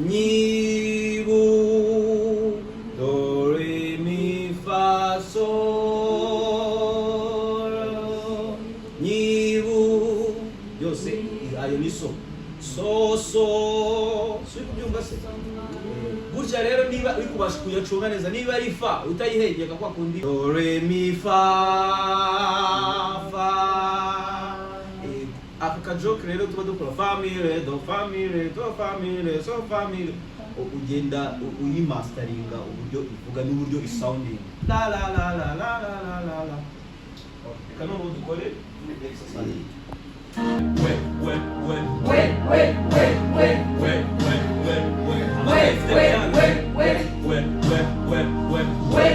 Nyibu do re mi fa sol nyibu, byose ayo ni so so so. Si uri kubyumva se? Gutya rero, niba uri kubasha kuyacunga neza, niba ari fa utayihengeka kwa kundi, do re mi fa fa. Aka kajoke rero tuba dukora fa mi re do, fa mi re do, fa mi re so, fa mi re. Ugenda uyimasteringa uburyo ivuga n'uburyo isoundinga, la la la la la la la la la. Reka noneho dukore exercise. We we we. We we we we. We we we we. We we we we. We we we we. We